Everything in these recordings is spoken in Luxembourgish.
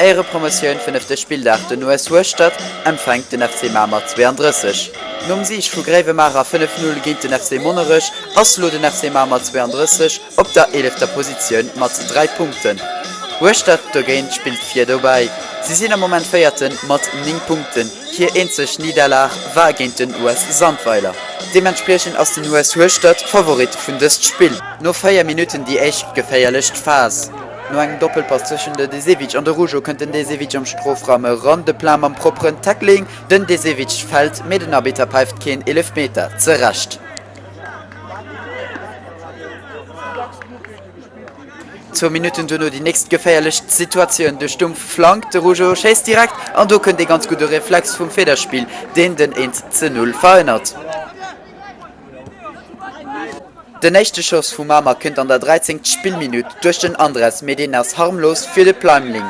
Éierepromotioun, fënnefte Spilldag, Den US Hueschtert empfänkt den FC Mamer 32. Nom Sieg vu Gréiwemaacher 5, 0 géint den FC Monnerech ass lo den FC Mamer 32 op der eelefter Positioun mat 3 Punkten. Hueschtert dogéint spillt vir dobäi. Si sinn am Moment Véierten mat 9 Punkten. Hir eenzeg Nidderlag war géint den US Sandweiler. Deementspriechend ass den US Hueschtert Favorit vun dëst Spill. No 4 Minutten déi éischt geféierlecht Phas. No engem Doppelpass zwëschen de Desevic an de Rougeau kënnt den Desevic am Strofraum eran, de Plein mam propperen Tackling. Den Desevic fält, mee den Arbitter päift keen Eelefmeter, ze Recht. Zwou Minutten duerno déi nächst geféierlech Situatioun, de Stumpf flankt, de Rougeau schéisst direkt an do kënnt ee ganz gudde Reflex vum Federspiel, deen den 1 ze 0 verhënnert. Den éischte Schoss vu Mamer kënnt an der 13. Spillminutt duerch den Andres, mee deen ass harmlos fir de Pleimling.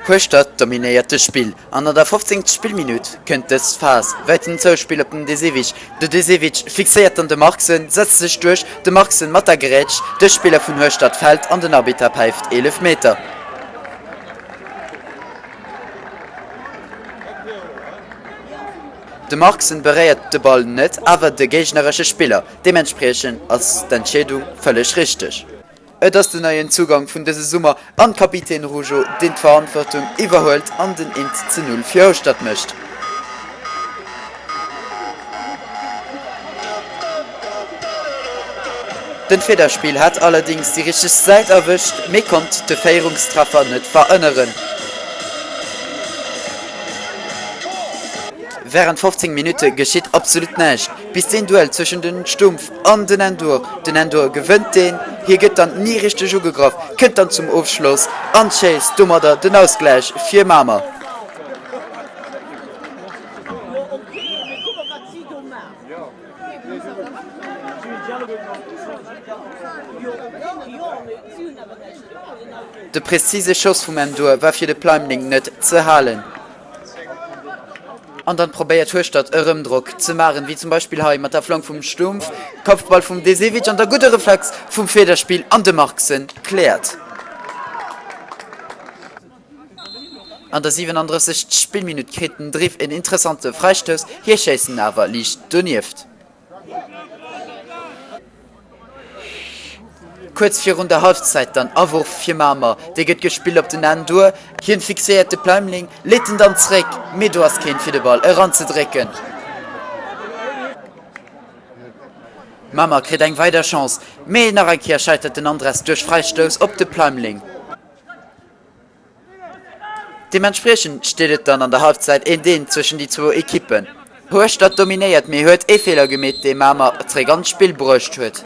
Hueschtert dominéiert de Spill an an der 15. Spillminutt kënnt dës Phas, wäiten Zouspill op den Desevic, de Desevic fixéiert dann de Marxen, setzt sech duerch, de Marxen mat der Grätsch, de Spiller vun Hueschtert fält an den Arbitter päift Eelefmeter. De Marxen beréiert de Ball net, awer de géigneresche Spiller. Deementspriechend ass d'Entscheedung vëlleg richteg. Et ass den neien Zugang vun dëse Summer an Kapitän Rougeau, deen d'Verantwortung iwwerhuelt an den 1 zu 0 fir Houschtert mécht. Den Federspiel hat allerdings déi richteg Säit erwëscht, mee konnt de Féierungstreffer net verënneren. Wärend 15 Minutte geschitt absolut näischt, bis deen Duell zwëschen den Stumpf an den Ndour. Den Ndour gewënnt deen, hie gëtt dann ni richteg ugegraff, kënnt dann zum Ofschloss an schéisst domadder den Ausgläich fir Mamer. De präzise Schoss vum Ndour war fir de Pleimling net ze halen. An dann probéiert Hueschtert erëm Drock ze maachen, wéi zum Beispill hei mat der Flank vum Stumpf, Kopfball vum Desevic an der gudde Reflex vum Federspiel an de Marxen kläert. An der 37. Spillminutt kritt den Driff en interessante Fräistouss, hie schéisst en awer liicht donieft. Kuerz virun der Halfzäit dann Awurf fir Mamer, dee gëtt gespillt op den Ndour, hien fixéiert de Pleimling, leet en dann zréck, mee do ass keen fir de Ball eranzedrécken. Mamer kritt eng weider Chance, mee nach eng Kéier scheitert den Andres duerch Fräistouss op de Pleimling. Deementspriechend steet et dann an der Halbzeit 1, 1 zwëschen déi zwou Ekippen. Hueschtert dominéiert, mee huet ee Feeler gemeet, dee Mamer zréck an d'Spill bruecht huet.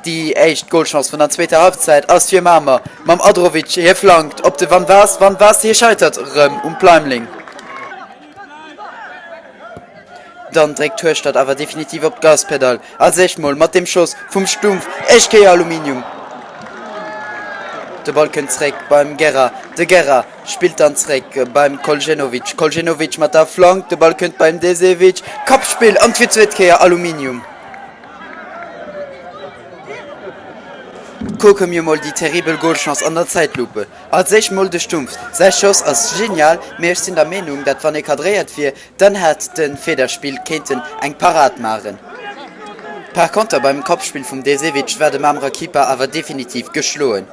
Déi éischt Golchance vun der zweeter Halbzeit ass fir Mamer mam Adrovic. Hie flankt op de Van Waas, Van Waas hie scheitert rëm um Pleimling. Dann dréckt Hueschtert awer definitiv op d'Gaspedall. Als éischt mol mat dem Schoss vum Stumpf, éischt Kéier Aluminium. De Ball kënnt zréck beim Guerra, de Guerra spillt dann zréck beim Koljenovic, Koljenovic mat der Flank, de Ball kënnt beim Desevic, Kappspill an fir d'zweet Kéier Aluminium. Kucke mir mol déi terribel Golchance an der Zäitlupe. Als éischt mol de Stumpf, säi Schoss ass genial, mee ech sinn der Meenung dat wann e cadréiert wier, Dann hätt den Federspiel kéinten eng Parade maachen. Par konter beim Kappspill vum Desevic war de Mamerer Keeper awer definitiv geschloen.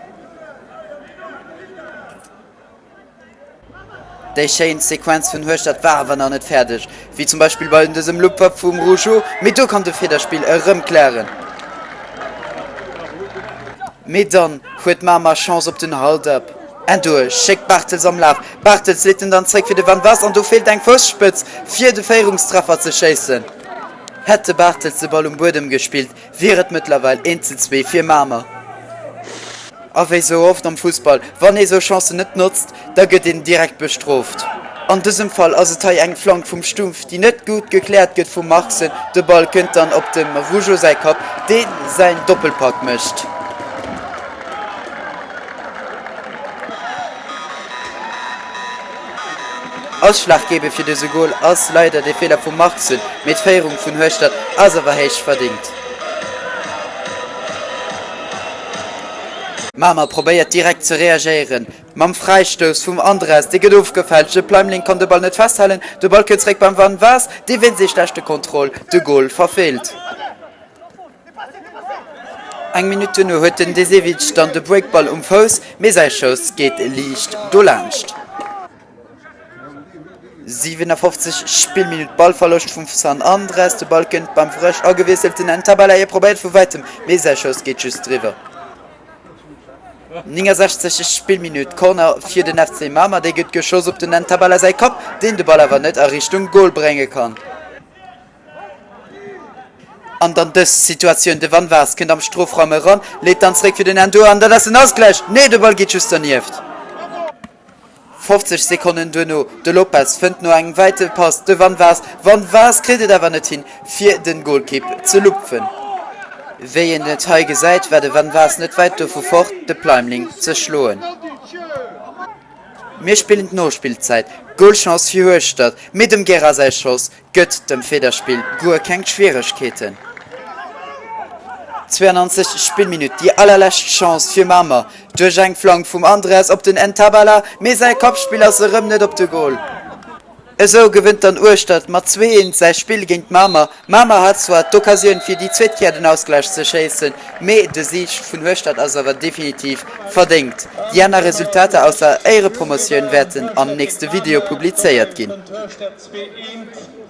Déi schéin Sequenz vun Hueschtert war awer nach net fäerdeg, wéi zum Beispill bei dësem Loopwuerf vum Rougeau, mee do kann de Federspiel erëm klären. Mee dann huet Mamer Chance op den Hold-up. Enduer schéckt Bartels am Laf. Bartels leet en dann zréck fir de Van Waas an do feelt eng Fousspëtz fir de Féierungstreffer ze schéissen. Hätt de Bartels de Ball um Buedem gespillt, wier et mëttlerweil 1 zu 2 fir Mamer. A wéi sou oft am Fussball, wann ee sou Chancen net notzt, da gëtt een direkt bestrooft. An dësem Fall ass et hei eng Flank vum Stumpf, déi net gutt gekläert gëtt vum Marxen. De Ball kënnt dann op dem Rougeau säi Kapp, dee säin Doppelpack mécht. Ausschlaggebend fir dëse Gol ass leider de Feeler vum Marxen, mee d'Féierung vun Hueschtert ass awer héich verdingt. Mamer probéiert direkt ze reagéieren mam Fräistouss vum Andres, dee gëtt ofgefälscht. De Pleimling kann de Ball net festhalen, de Ball kënnt zeréck beim Van Waas, dee wéinst ee schlechte Contrôle de Gol verfeelt. Eng Minutt duerno huet den Desevic dann de Breakball um Fouss, mee säi Schouss geet liicht dolaanscht. 57. Spillminutt, Ballverloscht vum San Andres, de Ball kënnt beim frësch agewiesselten Ntabala, hie probéiert vu wäitem, mee säi Schouss geet just driwwer. 69. Spillminutt, Corner fir den FC Mamer, dee gëtt geschoss op den Ntabala säi Kapp, deen de Ball awer net a Richtung Gol brénge kann. An dann dës Situatioun, de Van Waas kënnt am Strofraum eran, leet dann zréck fir den Ndour an dat ass den Ausgläich! Nee, de Ball geet just dernieft. 50 Sekonnen duerno, de Lopes fënnt no engem wäite Pass de Van Waas. Van Waas kritt et awer net hin, fir den Golkipp ze lupfen. Wéi een et hei gesäit, war de Van Waas net wäit dovu fort, de Pleimling ze schloen. Mir spillen d'Nospillzäit, Golchance fir Hueschtert, mee dem Guerra säi Schoss Gëtt dem Federspill guer keng Schwieregkeeten. 92. Spillminutt, déi allerlescht Chance fir Mamer duerch eng Flank vum Andres op den Ntabala, mee säi Kappspill ass erëm net op de Gol. Esou gewënnt dann Ueschtert mat 2, 1 säi Spill géint Mamer. Mamer hat zwar d'Occasioun fir déi zweet Kéier den Ausgläich ze schéissen, mee de Sieg vun Hueschtert ass awer definitiv verdéngt. Déi aner Resultater aus der Éierepromotioun wäerten am nächste Video publizéiert ginn. 2-1.